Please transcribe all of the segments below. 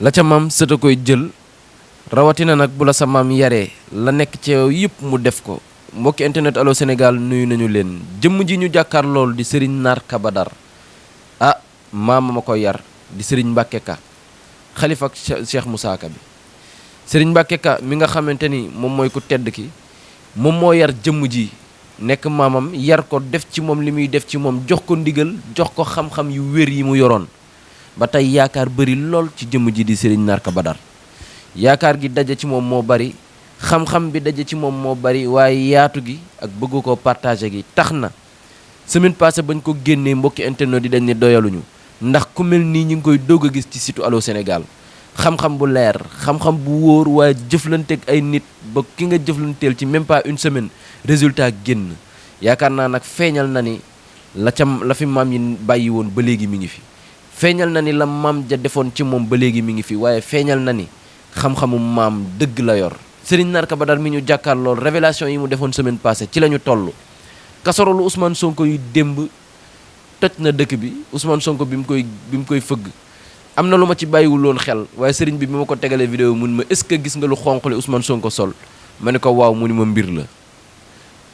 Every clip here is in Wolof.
la ca maam sët a koy jël rawatina nag bu la sa maam yaree la nekk ci yow yëpp mu def ko mbokki internet Allô Sénégal nuyu nañu leen jëmm ji ñu jàkkaar lool di Serigne Narka Badar ah maama ma ko yar di Serigne Mbacke Ka xalifa ak Cheikh Moussa Ka bi Serigne Mbacke Ka mi nga xamante ni moom mooy ku tedd ki moom moo yar jëmm ji nekk maamam yar ko def ci moom li muy def ci moom jox ko ndigal jox ko xam-xam yu wér yi mu yoroon ba tey yaakaar bëri lool ci jëmm ji di Serigne Narka Badar yaakaar gi daje ci moom moo bari xam-xam bi daje ci moom moo bari waaye yaatu gi ak bëgg ko partagé gi tax na semaine passée bañ ko génnee mbokki internet yi dañ ne doyaluñu ndax ku mel nii ñu ngi koy dogg a gis ci site Allô Sénégal xam-xam bu leer xam-xam bu wóor waaye jëflanteeg ay nit ba ki nga jëflanteel ci même pas une semaine résultat génn yaakaar naa nag feeñal na ni la fi maam yi bàyyi woon ba léegi mi ngi fi feeñal na ni la maam ja defoon ci moom ba léegi mi ngi fi waaye feeñal na ni xam-xamu maam dëgg la yor Serigne Narka Badar mi ñu jàkkaar lool révélation yi mu defoon semaine passée ci la ñu toll kasorolu Ousmane Sonko yu démb toj na dëkk bi Ousmane Sonko bi mu koy fëgg am na lu ma ci bàyyiwul woon xel waaye Serigne bi ma ko tegalee vidéo mun ma est-ce que gis nga lu xonq li Ousmane Sonko sol ma ne ko waaw mu ni ma mbir la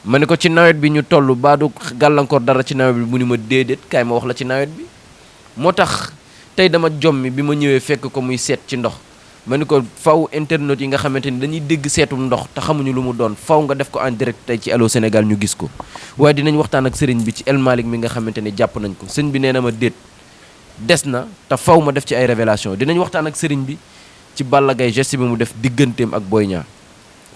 ma ne ko ci nawet bi ñu toll baadu gàllankoor dara ci nawet bi mu ni ma déedéet kaay ma wax la ci nawet bi moo tax tey dama jommi bi ma ñëwee fekk ko muy seet ci ndox ma ni ko faw internet yi nga xamante ni dañuy dégg seetum ndox te xamuñu lu mu doon faw nga def ko en direct tey ci Allô Sénégal ñu gis ko waaye dinañ waxtaan ak sëriñ bi ci El Malick mi nga xamante ni jàpp nañ ko sëñ bi nee na ma déet des na te faw ma def ci ay révélation dinañ waxtaan ak sëriñ bi ci Balla Gaye geste bi mu def digganteem ak Boy Niang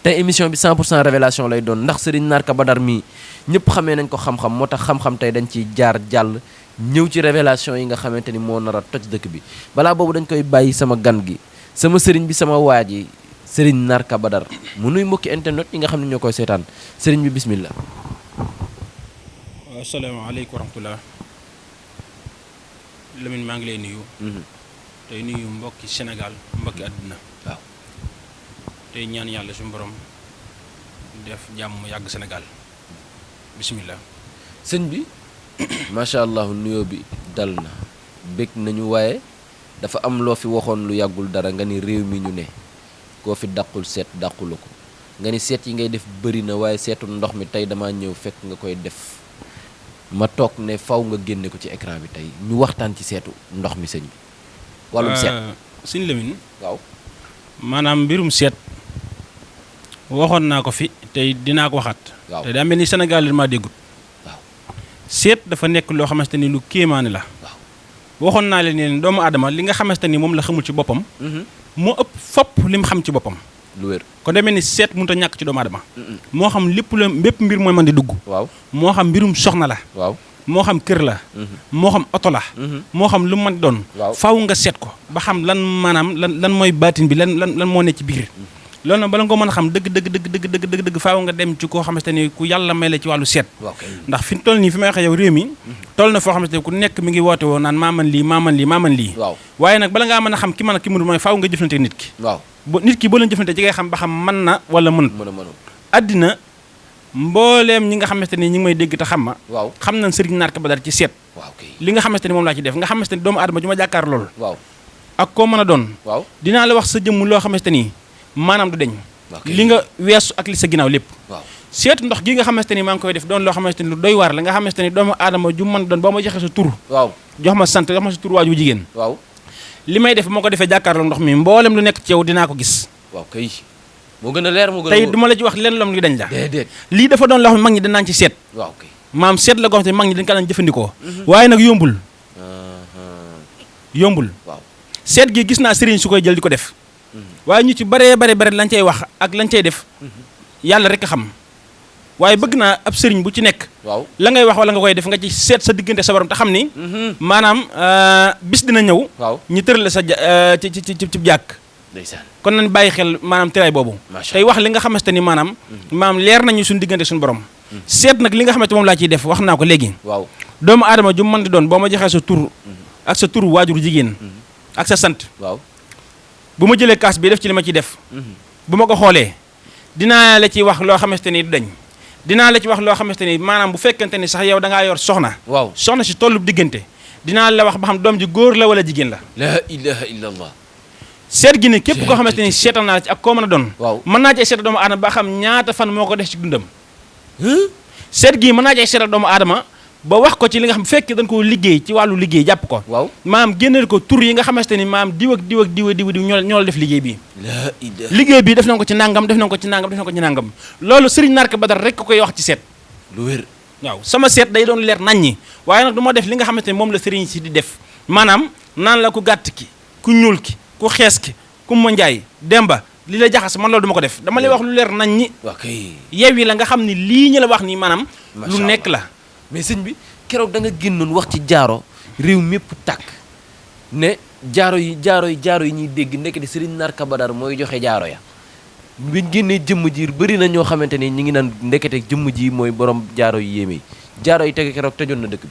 tey émission bi 100% révélation lay doon ndax sëriñ Narka Badar mii ñëpp xamee nañ ko xam-xam moo tax xam-xam tey dañ ciy jaar jàll ñëw ci révélation yi nga xamante ni moo nar a toj dëkk bi balaa boobu dañ koy bàyyi sama gan gi sama sëriñ bi sama waa ji Serigne Narka Badar mu nuy mbokki internet yi nga xam ne ñoo koy seetaan sëriñ bi bismillah. waaw asalaamaaleykum wa rahmatulah Lamine maa ngi lay nuyu. tey nuyu mbokki Sénégal mbokki àdduna. waaw tey ñaan yàlla suñu borom def jàmm yàgg Sénégal bismillah. sëñ bi macha allah nuyoo bi dal na bég nañu waaye. dafa am loo fi waxoon lu yàggul dara nga ni réew mi ñu ne koo fi dàqul seet dàqula ko nga ni seet yi ngay def bëri na waaye seetu ndox mi tey dama ñëw fekk nga koy def ma toog ne faw nga génne ko ci écran bi tey ñu waxtaan ci seetu ndox mi sëñ bi wàllum seet sëñ Lamine waaw maanaam mbirum seet waxoon naa ko fi tey dinaa ko waxaat waaw te daa mel ni Sénégal li ma déggut waaw seet dafa nekk loo xamante ni lu kéemaane la waxoon naa leen ne doomu aadama li nga xamante ni moom la xamul ci boppam moo ëpp fopp li mu xam ci boppam lu wér kon demee ni seet mënut a ñàkk ci doomu aadama moo xam lépp la bépp mbir mooy mën di dugg waaw moo xam mbirum soxna la waaw moo xam kër la moo xam oto la moo xam lu mu mën di doon waaw faaw nga seet ko ba xam lan maanaam lan mooy baatin bi lan moo ne ci biir loolu nag bala nga ko mën a xam dëgg faaw nga dem ci koo xamante ni ku yàlla may la ci wàllu seet ndax fi toll nii fi may waxee yow réew mi toll na foo xamante ni ku nekk mi ngi woote woo naan maa man lii waaye nag bala ngaa mën a xam ki mën a ki mënul mooy faaw nga jëflante nit ki nit ki boo leen jëflante ci ngay xam ba xam mën na wala mënut àddina mbooleem ñi nga xamante ni ñi ngi may dégg te xam ma xam nañ Serigne Narka Badar ci seet li nga xamante ni moom laa ci def nga xamante ni doomu aadama ju ma jàkkaar lool ak koo mën a doon dinaa la wax sa jëmm loo xamante ni maanaam du deñ li nga weesu ak li sa ginnaaw lépp seetu ndox gi nga xamante ni maa ngi koy def doon loo xamante ni lu doy waar la nga xamante ni doomu aadama ju mën doon boo ma joxe sa tur jox ma sant jox ma sa tur waaju jigéen li may def moo ko defee jàkkaarloo ndox mi mboolem lu nekk ci yow dinaa ko gis kay moo gën a leer moo gën a tey du ma la ci wax leen loom lu dañ la déedéet lii dafa doon loo xam ne mag ñi danaan ci seet kay maam seet la goo xam ne mag ñi dañ ko daan jëfandikoo waaye nag yombul seet gi gis naa sëriñ su koy jël di ko def waaye ñu ci bare lañ cay wax ak lañ cay def yàlla rek a xam waaye bëgg naa ab sëriñ bu ci nekk la ngay wax wala nga koy def nga ci seet sa diggante sa borom te xam ni maanaam bis dina ñëw ñu tëral la sa ci jàkk kon nañ bàyyi xel maanaam tëraay boobu tey wax li nga xamante ni maanaam leer nañu suñu diggante suñu borom seet nag li nga xamante moom laa ciy def wax naa ko léegi doomu aadama ju mën di doon boo ma joxee sa tur ak sa tur waajur jigéen ak sa sant bu ma jëlee kaas bi def ci li ma ciy def bu ma ko xoolee dinaa la ci wax loo xamante ni du dañ dinaa la ci wax loo xamante ni maanaam bu fekkente ni sax yow da ngaa yor soxna soxna si tollu diggante dinaa la wax ba xam doom ji góor la wala jigéen la la ilaha illallah seet gi ne képp koo xamante ni seetal naa la ci ak koo mën a doon waaw mën naa cee seetal doomu aadama ba xam ñaata fan moo ko def ci dundam seet gii mën naa cee seetal doomu aadama ba wax ko ci li nga xam fekk dañ koo liggéey ci wàllu liggéey jàpp ko waaw maam génneel ko tur yi nga xamante ni maam diw ak diw ak diw ak diw ñoo la def liggéey bii la ilaha liggéey bii def nañ ko ci nangam def nañ ko ci nangam def nañ ko ci nangam loolu Serigne Narka Badar rek ko koy wax ci seet lu wér waaw sama seet day doon leer nañ ñi waaye nag du ma def li nga xamante ni moom la Serigne si di def maanaam naan la ku gàtt ki ku ñuul ki ku xees ki ku ma njaay demba li la jaxas man loolu du ma ko def dama lay wax lu leer nañ ñi yew yi la nga xam ni lii ñu la wax nii maanaam lu nekk la mais sëñ bi keroog da nga génnoon wax ci jaaro réew mépp tàkk ne jaaro yi ñuy dégg nekk di Serigne Narka Badar mooy joxe jaaro ya biñ génnee jëmm ji bëri na ñoo xamante ni ñi ngi naan ndekete jëmm ji mooy borom jaaro yu yéeme yi jaaro yi tege keroog tëjoon na dëkk bi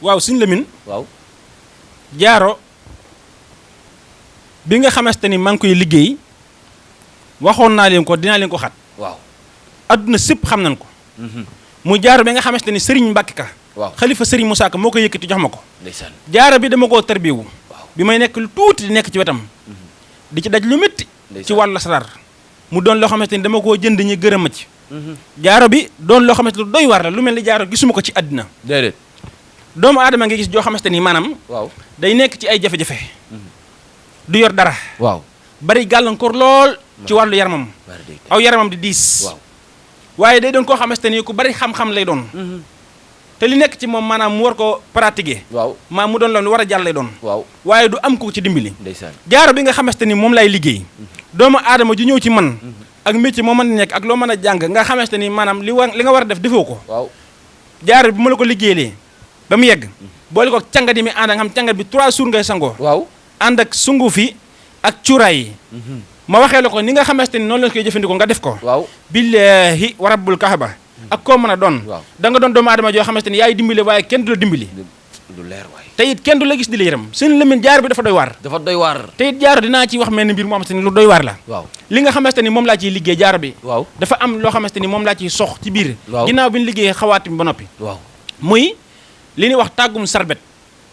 waaw Sëñ Lamin waaw jaaro bi nga xamante ni maa ngi koy liggéey waxoon naa leen ko dinaa leen ko xat waaw adduna sépp xam nañ ko mu jaaro bi nga xamante ni Serigne Mbacke Ka waaw xalifa Serigne Moussa Ka moo ko yëkkati jox ma ko ndeysaan jaaro bi dama koo tarbiwu waaw bi may nekk lu tuuti di nekk ci wetam di ci daj lu métti ci wàllu lasaraar mu doon loo xamante ni dama koo jënd ñi gërëm ma ci jaaro bi doon loo xamante ni lu doy war la lu mel ni jaaro gisuma ko ci àddina déedéet doomu aadama nga gis joo xamante ni maanaam waaw day nekk ci ay jafe-jafe du yor dara waaw bari gàllankoor lool ci wàllu yaramam aw yaramam di diis waaw waaye day doon koo xamante ni ku bari xam-xam lay doon te li nekk ci moom maanaam mu war ko pratiquer waaw maa mu doon loolu war a jàll lay doon waaw waaye du am ko ci dimbali ndeysaan jaaro bi nga xamante ni moom lay liggéey doomu aadama ju ñëw ci man ak métier moo mën a nekk ak loo mën a jàng nga xamante ni maanaam li nga war a def defoo ko waaw jaaro bi bu ma la ko liggéeyee ba mu yegg boole ko cangat yi mi ànd ak xam cangat bi 3 jours ngay sangoo waaw ànd ak sunguf yi ak cuuraay yi ma waxee la ko ni nga xamante ni noonu la koy jëfandikoo nga def ko waaw billahi wa rabbul kahaba ak koo mën a doon waaw da nga doon doomu aadama joo xamante ni yaay dimbali waaye kenn du la dimbali lu leer waay te it kenn du la gis di la yërëm seen Lamin jaaro bi dafa doy waar dafa doy waar te it jaaro dinaa ci wax mel ni mbir moo xamante ni lu doy waar la waaw li nga xamante ni moom laa ciy liggéey jaaro bi waaw dafa am loo xamante ni moom laa ciy sox ci biir waaw ginnaaw bi ñu liggéeyee xawaatim ba noppi waaw muy li ñuy wax tàggum sarbet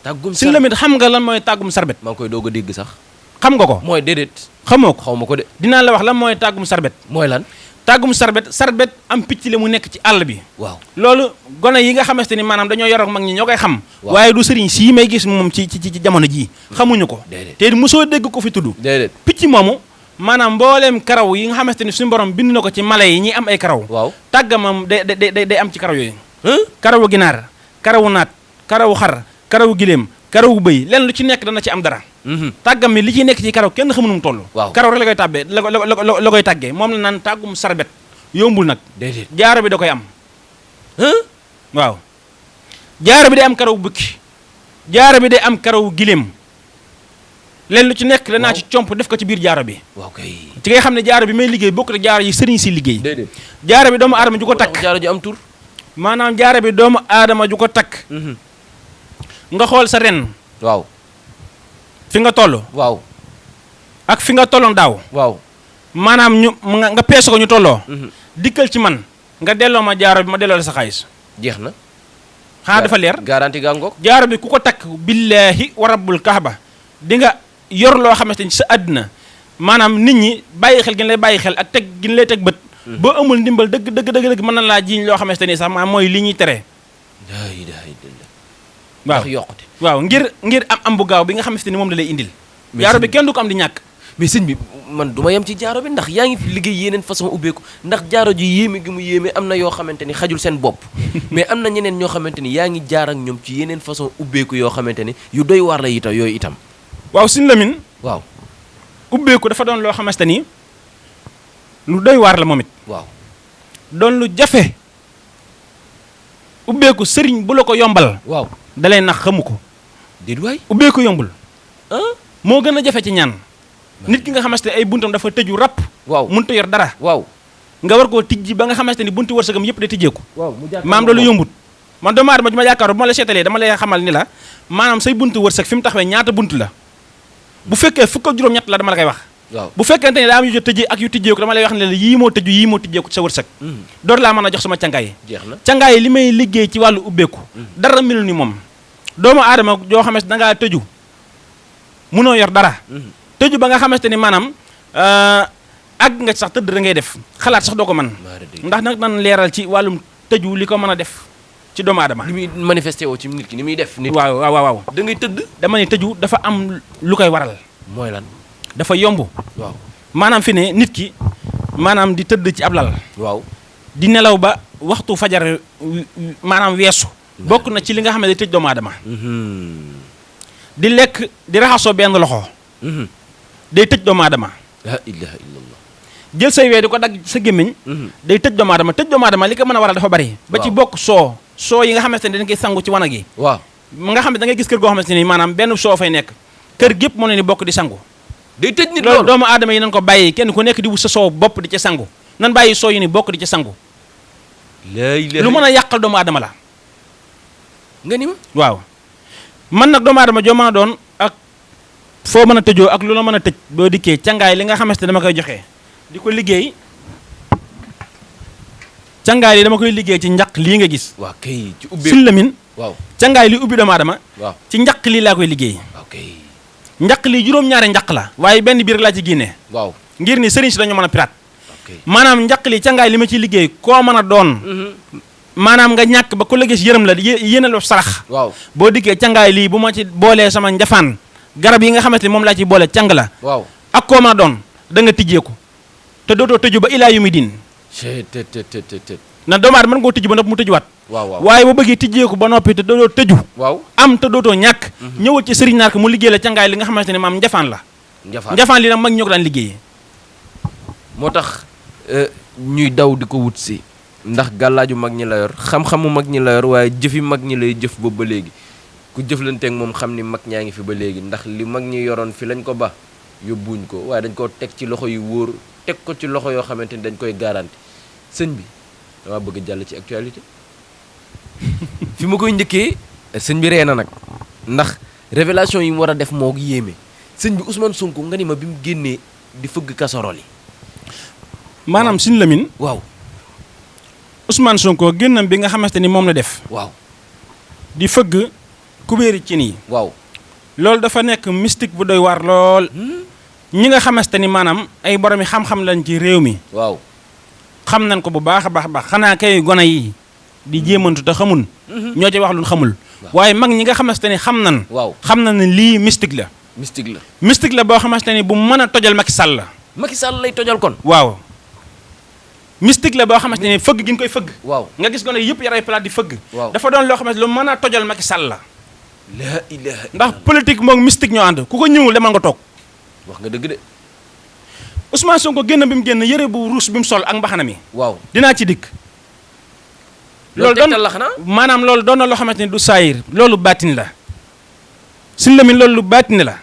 tàggum seen Lamin xam nga lan mooy tàggum sarbet maa ngi koy doog a dégg sax xam nga ko mooy déedéet xamoo ko xaw ma ko de dinaa la wax lan mooy tàggum sarbet mooy lan tàggum sarbet am picc la mu nekk ci àll bi waaw loolu gone yi nga xamante ni maanaam dañoo yor ak mag ñi ñoo koy xam waaw waaye du sëriñ sii may gis moom ci jamono jii xamuñu ko déedéet te mosoo dégg ko fi tudd déedéet picc moomu maanaam mbooleem karaw yi nga xamante ni suñu borom bind na ko ci mala yi ñi am ay karaw waaw tàggamam day am ci karaw yooyu karawu ginaar karawu naat karawu xar karawu giléem karawu bëy lenn lu ci nekk dana ci am dara tàggam mi li ciy nekk ci karaw kenn xamu nu mu toll waaw karaw rek la koy tàbbee la koy tàggee moom la naan tàggum sarbet yombul nag déedéet jaaro bi da koy am waaw jaaro bi day am karaw bukki jaaro bi day am karaw giléem leen lu ci nekk danaa ci comp def ko ci biir jaaro bi waaw kay ci ngay xam ne jaaro bi may liggéey bokk ak jaaro yi sëriñ si liggéey déedéet jaaro bi doomu aadama ju ko takk jaaro ji am tur maanaam jaaro bi doomu aadama ju ko takk nga xool sa ren waaw fi nga toll waaw ak fi nga tolloon daaw waaw maanaam ñu nga peese ko ñu tolloo dikkal ci man nga delloo ma jaaro bi ma delloo la sa xaalis jeex na xanaa dafa leer garanti gaa ngoog jaaro bi ku ko takk billaahi wa rabbul kaaba di nga yor loo xamante ni sa àddina maanaam nit ñi bàyyi xel gi lay bàyyi xel ak teg gi lay teg bët boo amul ndimbal dëgg mën na laa jiiñ loo xamante ni sax maanaam mooy li ñuy tere laa ilaaha illallaah waaw yokkute waaw ngir am bu gaaw bi nga xamante ni moom la lay indil jaaro bi kenn du ko am di ñàkk mais sëñ bi man du ma yem ci jaaro bi ndax yaa ngi fi liggéey yeneen façon ubbeeku ndax jaaro ji yéeme gi mu yéeme am na yoo xamante ni xajul seen bopp mais am na ñeneen ñoo xamante ni yaa ngi jaar ak ñoom ci yeneen façon ubbeeku yoo xamante ni yu doy waar la itam yooyu itam waaw Sëñ Lamin waaw ubbeeku dafa doon loo xamante ni lu doy waar la moom it waaw doon lu jafe ubbeeku sëriñ bu la ko yombal waaw dalay nax xamu ko déet waay ubbeeku yombul moo gën a jafe ci ñaan nit ki nga xamante ne ay buntam dafa tëju ràpp waaw mënut a yor dara waaw nga war koo tijji ba nga xamante ni buntu wërsëgam yëpp day tijjeeku waaw maam loolu yombut man doomu aadama ji ma yaakaar bu ma la seetalee dama lay xamal ni la maanaam say buntu wërsëg fi mu taxawee ñaata bunt la bu fekkee fukk ak juróom-ñett la dama la koy wax waaw bu fekkente ne daa am yu jot tëjee ak yu tijjeeku dama lay wax ne la yii moo tëju yii moo tijjeeku sa wërsëg door laa mën a jox sama cangaay jeex na cangaay li may liggéey ci wàllu ubbeeku dara melu ni moom doomu aadama joo xamante da ngaa tëju munoo yor dara tëju ba nga xamante ni maanaam àgg nga sax tëdd da ngay def xalaat sax doo ko mën ndax nag nan leeral ci wàllum tëju li ko mën a def ci doomu aadama. li muy manifesté woo ci nit ki ni muy def. nit waaw da ngay tëdd. dama ne tëju dafa am lu koy waral. mooy lan. dafa yomb. waaw maanaam fi ne nit ki maanaam di tëdd ci ab lal. waaw di nelaw ba waxtu fajar maanaam weesu. bokk na ci li nga xam ne day tëj doomu aadama. di lekk di raxasoo benn loxo. day tëj doomu aadama. la ilaha illallah. jël say wee di ko dagg sa gémmiñ. day tëj doomu aadama tëj doomu aadama li ko mën a waral dafa bari. ba ci bokk soo yi nga xamante ne dañ koy sangu ci wanag yi. waaw nga xam ne da ngay gis kër goo xamante ni maanaam benn soo fay nekk kër gépp moo leen di bokk di sangu. day tëj nit loolu doomu aadama yi nañ ko bàyyi kenn ku nekk di wut sa soow bopp di ca sangu nan bàyyi soo yi ni bokk di ca sangu. lu mën a yàqal doomu aadama la. nga ni ma waaw man nag doomu aadama joo mën a doon ak foo mën a tëjoo ak lu la mën a tëj boo dikkee cangaay li nga xamante ne dama koy joxe di ko liggéey cangaay li dama koy liggéey ci njaq lii nga gis. waaw kay ci ubbi Sëñ Lamin. waaw cangaay li ubbi doomu aadama. waaw ci njaq lii laa koy liggéey. ok njaq lii juróom-ñaari njaq la. waaye benn biir laa ci génnee. waaw ngir ni sëriñ si dañu mën a piraat. ok maanaam njaq lii cangaay li ma ciy liggéey koo mën a doon. maanaam nga ñàkk ba ku la gis yërëm la yéenal sarax. waaw boo dikkee cangaay lii bu ma ci boolee sama njafaan garab yi nga xamante ni moom laa ci boole càng la. waaw ak koo mën a doon da nga tijjeeku te dootoo tëju ba ilaa yu mi din na doomu aadama mën ngoo tëju ba noppi mu tëjuwaat. waaw waaye bu bëggee tijjeeku ba noppi te dootoo tëju. waaw am te dootoo ñàkk. ñëwal ci sëriñ naar ko mu liggéey la cangaay li nga xamante ne maam njafaan la. njafaan li nag mag ñoo ko daan liggéeyee. moo tax ñuy daw di ko wut si ndax gàllaaju mag ñi la yor xam-xamu mag ñi la yor waaye jëfi mag ñi lay jëf boobu ba léegi ku jëflanteeg moom xam ni mag ñaa ngi fi ba léegi ndax li mag ñi yoroon fi lañ ko ba yóbbuwuñ ko waaye dañ koo teg ci loxo yu wóor teg ko ci loxo yoo xamante ni dañ koy garanti sëñ bi dama bëgg jàll ci actualité fi ma koy njëkkee sëñ bi ree na nag ndax révélation yi mu war a def moo yéeme sëñ bi Ousmane Sonko nga ni ma bi mu génnee di fëgg casserole yi. maanaam Sëñ Lamin waaw Ousmane Sonko génnam bi nga xamante ni moom la def. waaw di fëgg kubéeri cin yi. waaw loolu dafa nekk mystique bu doy waar lool. ñi nga xamante ni maanaam ay borom yi xam-xam lañ ci réew mi. waaw xam nañ ko bu baax a baax xanaa kay gone yi di jéemantu te xamul. ñoo ci wax lu xamul. waaye mag ñi nga xamante ni xam nañ. waaw xam nañ ne lii mystique la. mystique la. mystique la boo xamante ni bu mën a tojal Macky Sall la. Macky Sall lay tojal kon. waaw mystique la boo xamante ni fëgg gi nga koy fëgg. waaw nga gis gone yëpp yaray palaat di fëgg. waaw dafa doon loo xamante lu mën a tojal Macky Sall la. la ilaha ndax politique moom mystique ñoo ànd ku ko ñëwul demal nga toog. wax nga dëgg de. Ousmane Sonko génn bi mu génn yëre bu ruus bi mu sol ak mbaxana mi. waaw dinaa ci dikk. loolu doon la xanaa maanaam loolu doon na loo xamante ni du saayir loolu baatin la. Sëñ Lamin loolu lu baatin la.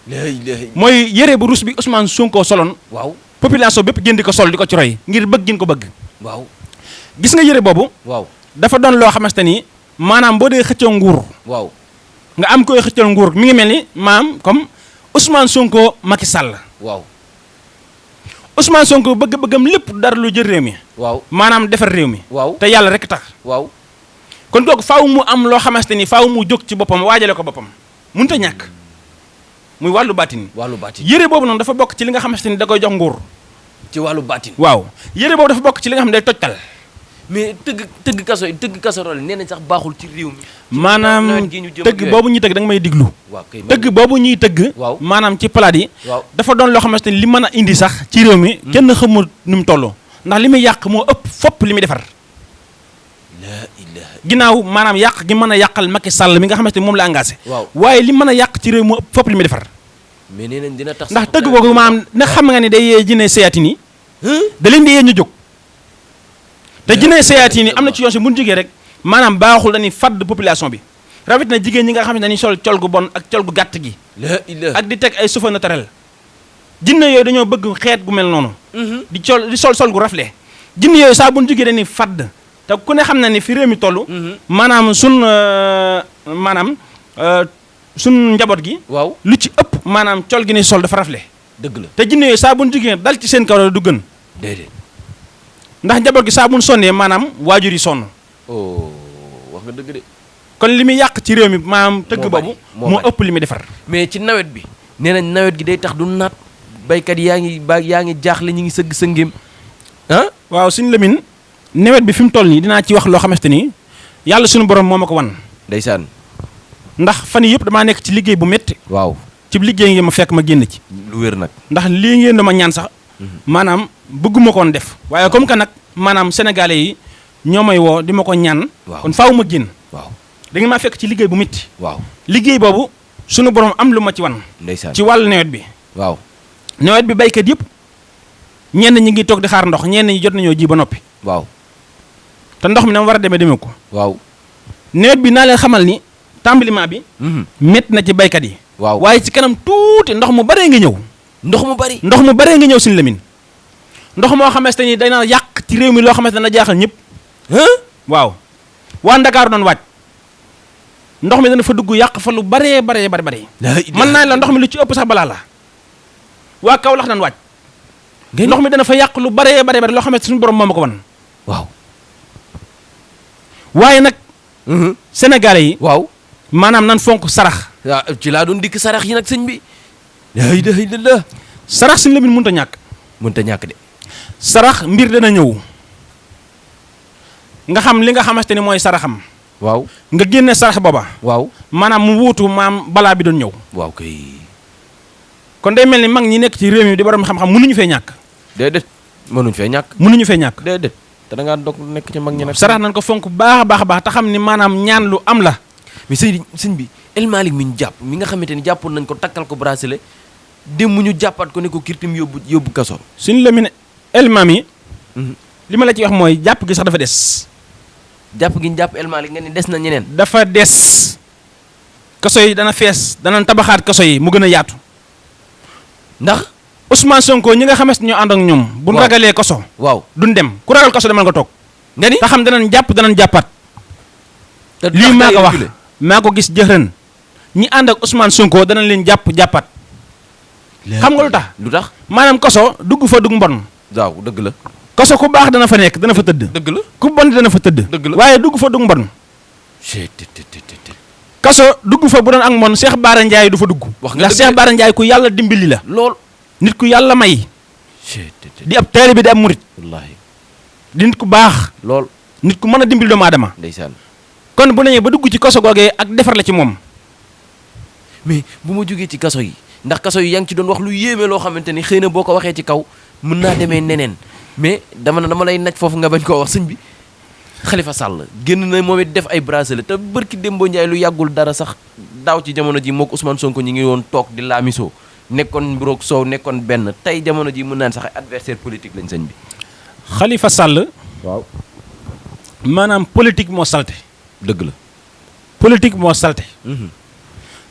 la ilaha mooy yëre bu ruus bi Ousmane Sonko soloon. waaw population bépp génn di ko sol di ko ci roy ngir bëgg gin ko bëgg. waaw gis nga yëre boobu. waaw dafa doon loo xamante ni maanaam boo dee xëccoo nguur. waaw nga am koy xëccoo nguur mi ngi mel ni maam comme Ousmane Sonko Macky Sall. waaw Ousmane Sonko bëgg-bëggam lépp dara lu jël réew mi. waaw maanaam defar réew mi. waaw te yàlla rek tax. waaw kon kooku faaw mu am loo xamante ni faaw mu jóg ci boppam waajale ko boppam mënut a ñàkk muy wàllu baatin. wàllu baatin yëre boobu noonu dafa bokk ci li nga xamante ni da koy jox nguur. ci wàllu baatin. waaw yëre boobu dafa bokk ci li nga xam ne day tojtal. mais tëgg casserole nee nañ sax baaxul ci réew mi. maanaam tëgg boobu ñuy tëgg da nga may diglu. waaw kay tëgg boobu ñuy tëgg. waaw maanaam ci palaat yi. waaw dafa doon loo xamante ni li mën a indi sax ci réew mi. kenn xamul nu mu toll. ndax li muy yàq moo ëpp fopp li muy defar. la ilaha ginnaaw maanaam yàq gi mën a yàqal Macky Sall mi nga xamante ni moom la engagé. waaw waaye li mën a yàq ci réew moo ëpp fopp li muy defar. mais nee nañ dina tax ndax tëgg googu maanaam na xam nga ni day yee jinne seyaati yi da leen di yee ñu jóg. te jinne seyaati yi am na ci yoon si bu ñu jógee rek maanaam baaxul dañuy fadd population bi rawit na jigéen ñi nga xam ne dañuy sol col gu bon ak col gu gàtt gi. la ilaha ak di teg ay cheveux naturel. jinne yooyu dañoo bëgg xeet gu mel noonu. di sol gu rafle. jinne yooyu saa bu ñu jógee dañuy fadd te ku ne xam na ni fi réew mi toll. maanaam sun njaboot gi. waaw lu ci ëpp maanaam col gi ni sol dafa rafle. dëgg la te jinne yooyu saa bu ñu jógee dal ci seen kaw la du gën. déedéet. ndax njaboot gi saa bu ñu sonnee maanaam waajur yi sonn. oh wax nga dëgg de. kon li muy yàq ci réew mi maanaam tëgg moo bari boobu moo moo bari. ëpp li muy defar. mais ci nawet bi nee nañ nawet gi day tax du naat baykat yaa ngi jaaxle ñi ngi sëgg sëngéem ah. waaw suñu Lamine nawet bi fi mu toll nii dinaa ci wax loo xamante ni yàlla suñu borom moo ma ko wan. ndeysaan. ndax fan yii yëpp damaa nekk ci liggéey bu métti. waaw ci liggéey ngeen ma fekk ma génn ci. lu wér nag. ndax lii ngeen dama ñaan sax. maanaam bëgguma koon def. waaye comme que nag maanaam sénégalais yi ñoo may woo di ma ko ñaan. kon faaw ma génn. waaw da ngeen maa fekk ci liggéey bu métti. waaw liggéey boobu suñu borom am lu ma ci wan. ndeysaan ci wàllu nawet bi. waaw nawet bi baykat yëpp ñenn ñi ngi toog di xaar ndox ñenn ñi jot nañoo ji ba noppi. waaw te ndox mi na war a demee ko. waaw nawet bi naa leen xamal ni tàmbaliment bi. métti na ci baykat yi. waaw waaye ci kanam tuuti ndox mu baree nga ñëw. ndox mu bari. ndox mu baree nga ñëw suñu Lamine. ndox moo xamante ni dana yàq ci réew mi loo xamante dana jaaxal ñëpp. waaw waa Ndakaaru doon waaj ndox mi dana fa dugg yàq fa lu baree bari. mën naa la ndox mi lu ci ëpp sax balaa la. waa Kaolack daan waaj. ndox mi dana fa yàq lu baree bari loo xamante suñu borom moo ma ko wan. waaw waaye nag. Sénégalais yi. waaw maanaam nan fonk sarax. waaw ci laa doon dikk sarax yi nag sëñ bi. la ilaha illallah. sarax suñu Lamine mënut a ñàkk. mënut a ñàkk de. sarax mbir dana ñëw nga xam li nga xamante ni mooy saraxam. waaw nga génne sarax booba. waaw maanaam mu wuutu maam balaa bi doon ñëw. waaw kay. kon day mel ni mag ñi nekk ci réew mi di borom xam-xam mënuñu fee ñàkk. déedéet mënuñu fee ñàkk. mënuñu fee ñàkk. déedéet te da ngaa dog nekk ci mag ñi nag. sarax nañ ko fonk baax a baax te xam ni maanaam ñaan lu am la. mais sëñ bi El Malick mi ñu jàpp mi nga xamante ni jàppoon nañ ko takkal ko bracelet démb ñu jàppaat ko ne ko kirtim yóbbu kaso. suñu Lamine El Mami. li ma la ci wax mooy jàpp gi sax dafa des. jàpp gi ñu jàpp El Malick nga ni des na ñeneen. dafa des. kaso yi dana fees danañ tabaxaat kaso yi mu gën a yaatu. ndax Ousmane Sonko ñi nga xamante ñoo ànd ak ñoom. bu ñu ragalee kaso. waaw duñ dem ku ragal kaso demal nga toog. nga ni te xam danañ jàppaat. te lii maa ko wax maa ko gis jëxërën ñi ànd ak Ousmane Sonko danañ leen jàppaat. xam nga lu tax. maanaam kaso dugg fa dugg mbon. waaw dëgg la. kaso ku baax dana fa nekk dana fa tëdd. dëgg la ku bon dana fa tëdd. dëgg la waaye dugg fa dugg mbon. kaso dugg fa bu doon ak mbon Cheikh Bara Ndiaye du fa dugg. wax nga ndax Cheikh Bara Ndiaye ku yàlla dimbali la. lool nit ku yàlla may. di ab taalibe di ab murit. wallaahi di nit ku baax. lool nit ku mën a dimbali doomu aadama. ndeysaan. kon bu nañee ba dugg ci kaso googee ak defar la ci moom. mais bu ma jógee ci kaso yi ndax kaso yi yaa ngi ci doon wax lu yéeme loo xamante ni xëy na boo ko waxee ci kaw mën naa demee neneen mais dama lay naj foofu nga bañ koo wax sëñ bi. Khalifa Sall génn na moom it def ay bracelet te bërki Dembo Ndiaye lu yàggul dara sax daaw ci jamono ji mook Ousmane Sonko ñi ngi woon toog di laamisoo nekkoon mburoog soow nekkoon benn tey jamono ji mën naan sax ay adversaire politique lañ sëñ bi. Khalifa Sall. waaw maanaam politique moo salte. dëgg la. politique moo salte.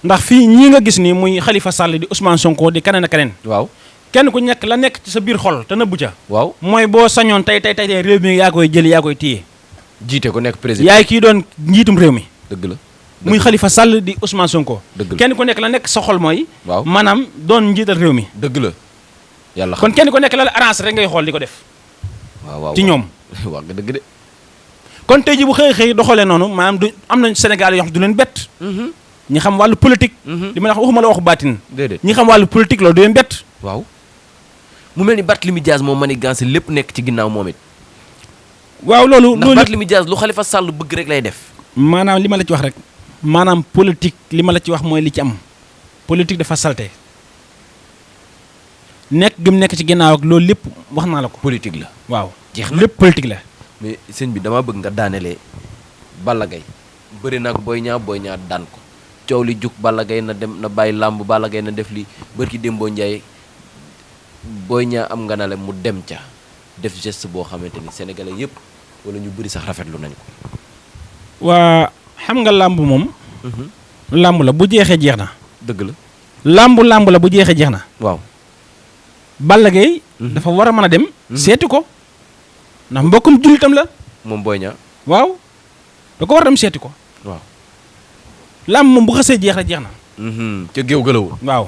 ndax fii ñii nga gis nii muy Khalifa Sall di Ousmane Sonko di keneen ak keneen. waaw kenn ku nekk la nekk ci sa biir xol te nëbbu ca. waaw mooy boo sañoon tey réew mi yaa koy jël yaa koy téye. jiite ko nekk président. yaay kii doon njiitum réew mi. dëgg la. muy Khalifa Sall di Ousmane Sonko. dëgg la kenn ku nekk la nekk sa xol mooy. waaw maanaam doon njiital réew mi. dëgg la. yàlla kon kenn ku nekk la arrange rek ngay xool di ko def. waaw ci ñoom. wax nga dëgg de. kon tey ji bu xëy doxalee noonu maanaam du am nañ Sénégal yoo xam du leen bett. ñi xam wàllu politique. li ma la wax waxuma la waxu baatin. déedéet ñi xam wàllu politique loolu du leen bett. waaw mu mel ni Barthélémy Dias moom manigancé lépp nekk ci ginnaaw moom it. waaw loolu ndax Barthélémy Dias lu Khalifa Sall bëgg rek lay def. maanaam li ma la ci wax rek. maanaam politique li ma la ci wax mooy li ci am. politique dafa salte nekk gëm nekk ci ginnaaw ak loolu lépp wax naa la ko. politique la. waaw jeex na lépp politique la. mais sëñ bi dama bëgg nga daanelee Balla Gaye bëri nag Boy Niang daan ko coow li jug Balla Gaye na dem na bàyyi làmb Balla Gaye na def li bërki Dembo Ndiaye Boy Niang am nga nale mu dem ca def geste boo xamante ni sénégalais yëpp wala ñu bëri sax rafetlu nañ ko. waa xam nga làmb moom. làmb la bu jeexee jeex na. dëgg la. làmb la bu jeexee jeex na. waaw. Balla Gaye dafa war a mën a dem. seeti ko ndax mbokkum jullitam la. moom Boy Niang. waaw da ko war a dem seeti ko. waaw. làmb moom bu xasee jeex na jeex na. ca géew gëlawul. waaw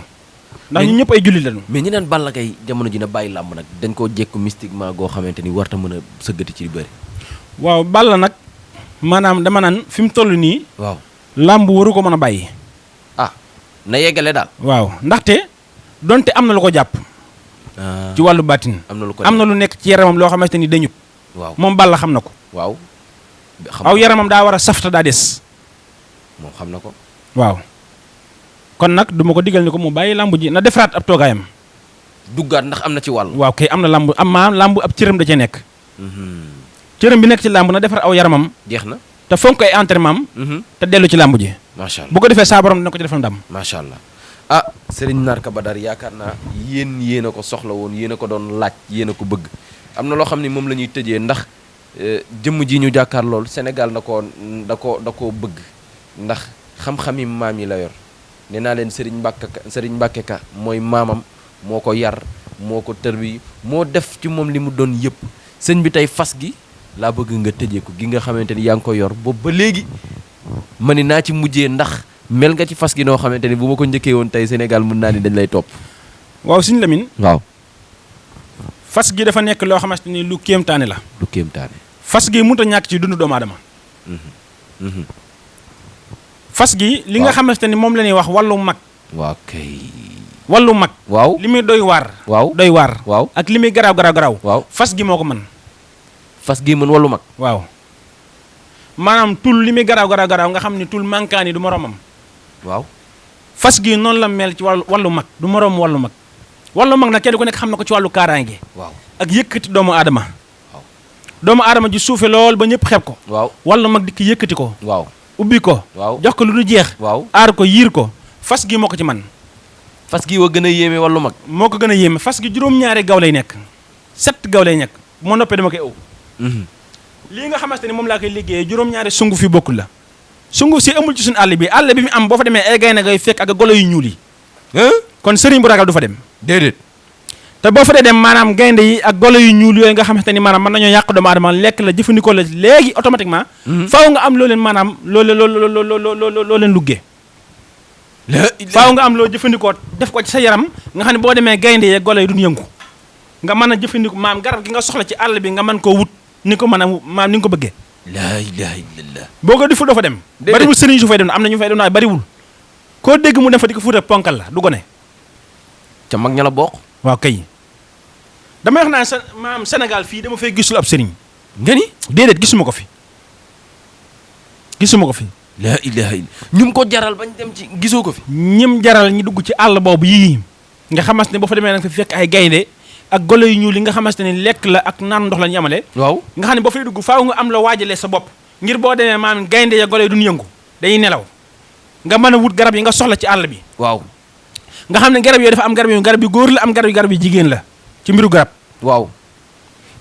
ndax ñun ñëpp ay jullit lañu. mais ñi naan Balla Gaye jamono ji na bàyyi làmb nag dañ koo jekku mystiquement goo xamante ni warta mën a sëggati ci bëri. waaw Balla nag maanaam dama naan fi mu toll nii. waaw làmb waru ko mën a bàyyi. ah na yeggale daal. waaw ndaxte donte am na lu ko jàpp. ci wàllu baatin. am na lu nekk ci yaramam loo xamante ni dañut. waaw moom Balla xam na ko. waaw. aw yaramam daa war a safta daa des. moom xam na ko. waaw kon nag du ma ko digal ni ko mu bàyyi lamb ji na defaraat ab toogaayam. duggaat ndax am na ci wàll. waaw kay am na lamb am maa lamb ab cëram da cee nekk. cëram bi nekk ci lamb na defar aw yaramam. jeex na te fonk ay entraînement am. te dellu ci lamb ji. macha allah bu ko defee saa borom dina ko ci defal ndam. macha allah ah Serigne Narka Badar yaakaar naa yéen a ko soxla woon yéen a ko doon laaj yéen a ko bëgg am na loo xam ni moom la ñuy tëjee ndax jëmm ji ñu jàkkaar lool Sénégal da koo bëgg ndax xam-xami maam yi la yor nee naa leen Serigne Mbacke Ka mooy maamam moo ko yar moo ko tërbi moo def ci moom li mu doon yëpp sëñ bi tey fas gi laa bëgg nga tëjee ko gi nga xamante ni yaa ngi ko yor boobu ba léegi ma ni naa ci mujjee ndax mel nga ci fas gi noo xamante ni bu ma ko njëkkee woon tey Sénégal mën naa ni dañ lay topp. waaw Sëñ Lamine. waaw. fas gi dafa nekk loo xamante ni lu kéemtaane la. lu kéemtaane. fas gi mënut a ñàkk ci dundu doomu aadama. fas gi li nga xamante ni moom la ñuy wax wàllu mag. waaw kay. wàllu mag. waaw li muy doy waar. waaw doy waar. waaw ak li muy garaaw. waaw fas gi moo ko mën. fas gi mën wàllu mag. waaw maanaam tul li muy garaaw nga xam ni tul mankaani du moromam. waaw fas gi noonu la mel ci wàllu mag du morom wàllu mag. wàllu mag nag kenn ku nekk xam na ko ci wàllu kaaraange. waaw ak yëkkati doomu aadama. waaw doomu aadama ji suufe lool ba ñëpp xeeb ko. waaw wàllu mag dikk yëkkati ko. waaw ubbi ko. waaw jox ko lu du jeex. waaw aar ko yiir ko fas gi moo ko ci man fas gi wa gën a yéeme wàllu mag. moo ko gën a yéeme fas gi juróom-ñaari gaw lay nekk 7 gaw lay nekk bu ma noppee dama koy ëw. lii nga xamante ni moom laa koy liggéeyee juróom-ñaari sunguf yi bokkul la sunguf si amul ci suñu àll bi mu am boo fa demee ay gaynde ngay fekk ak golo yu ñuul yi. kon sëriñ bu ragal du fa dem. déedéet. te boo fa dee dem maanaam gaynde yi ak golo yu ñuul yooyu nga xamante ni maanaam mën nañoo yàq doomu aadama lekk la jëfandikoo la léegi automatiquement. faaw nga am loo leen maanaam loo leen luggee. faaw nga am loo jëfandikoo def ko ci sa yaram nga xam ne boo demee gaynde yi ak golo yi duñ yëngu nga mën a jëfandikoo maam garab gi nga soxla ci àll bi nga mën koo wut ni ko mën a maam ni nga ko bëggee. laa ilaaha illallah. boo ko deful doo fa dem. bariwul sëriñ su fay dem am na ñu fay dem waaye bariwul koo dégg mu dem fa di ko fuuta ponkal la du gone. ca mag ña la bokk. waaw kay damay wax naa maam Sénégal fii dama fay gisul ab sëriñ. nga ni déedéet gisuma ko fi. laa ilaaha illallah ñu ko jaral bañ dem ci gisoo ko fi. ñim jaral ñi dugg ci àll boobu yii nga xamante ne boo fa demee nag fa fekk ay gaynde ak golo yu ñuul li nga xamante ne lekk la ak naan ndox la ñu yamale. waaw nga xam ne boo fay dugg faaw nga am la waajalee sa bopp ngir boo demee maam gaynde ya golo yi duñ yëngu dañuy nelaw nga mën a wut garab yi nga soxla ci àll bi. waaw nga xam ne garab yooyu dafa am garab yu góor la am garab yu jigéen la ci mbiru garab. waaw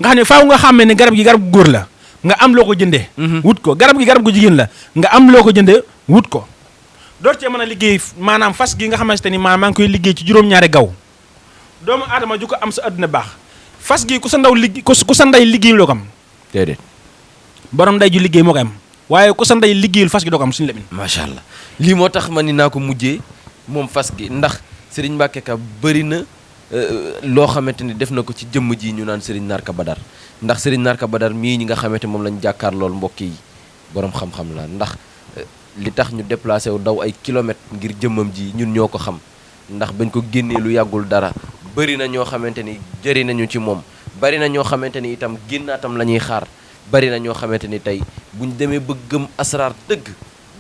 nga xam ne faaw nga xàmmee ne garab gi garab gu góor la nga am loo ko jëndee. wut ko garab gi garab gu jigéen la nga am loo ko jëndee wut ko. door cee mën a liggéey maanaam fas gi nga xamante ni maanaam maa ngi koy liggéey ci juróom-ñaari gaw doomu aadama ju ko am sa àdduna baax fas gi ku sa ndey liggéey loo ko am. déedéet. borom ndey ju liggéey moo ko am waaye ku sa ndey liggéeyul fas gi doo ko am suñu Lamine. macha allah lii moo tax ma ni naa ko mujjee moom fas gi ndax Serigne Mbacke Ka bëri na loo xamante ni def na ko ci jëmm ji ñu naan Serigne Narka Badar ndax Serigne Narka Badar mii ñi nga xamante moom lañ jàkkaar lool mbokk yi borom xam-xam la ndax li tax ñu déplacé wu daw ay kilomètres ngir jëmmam ji ñun ñoo ko xam ndax bañ ko génnee lu yàggul dara bëri na ñoo xamante ni jëri nañu ci moom bari na ñoo xamante ni itam génnaatam la ñuy xaar bari na ñoo xamante ni tey buñ demee ba gëm asraar dëgg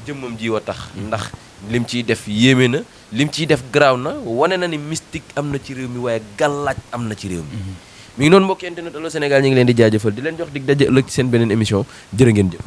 jëmmam ji wa tax ndax lim ciy def yéeme na lim ciy def garaaw na wane na ni mystique am na ci réew mi waaye gàllaaj am na ci réew mi mi ngi noonu mbokk internet Allô Sénégal ñu ngi leen di jaajëfal di leen jox dig daje ëllëg ci seen beneen émission jërë ngeen jëf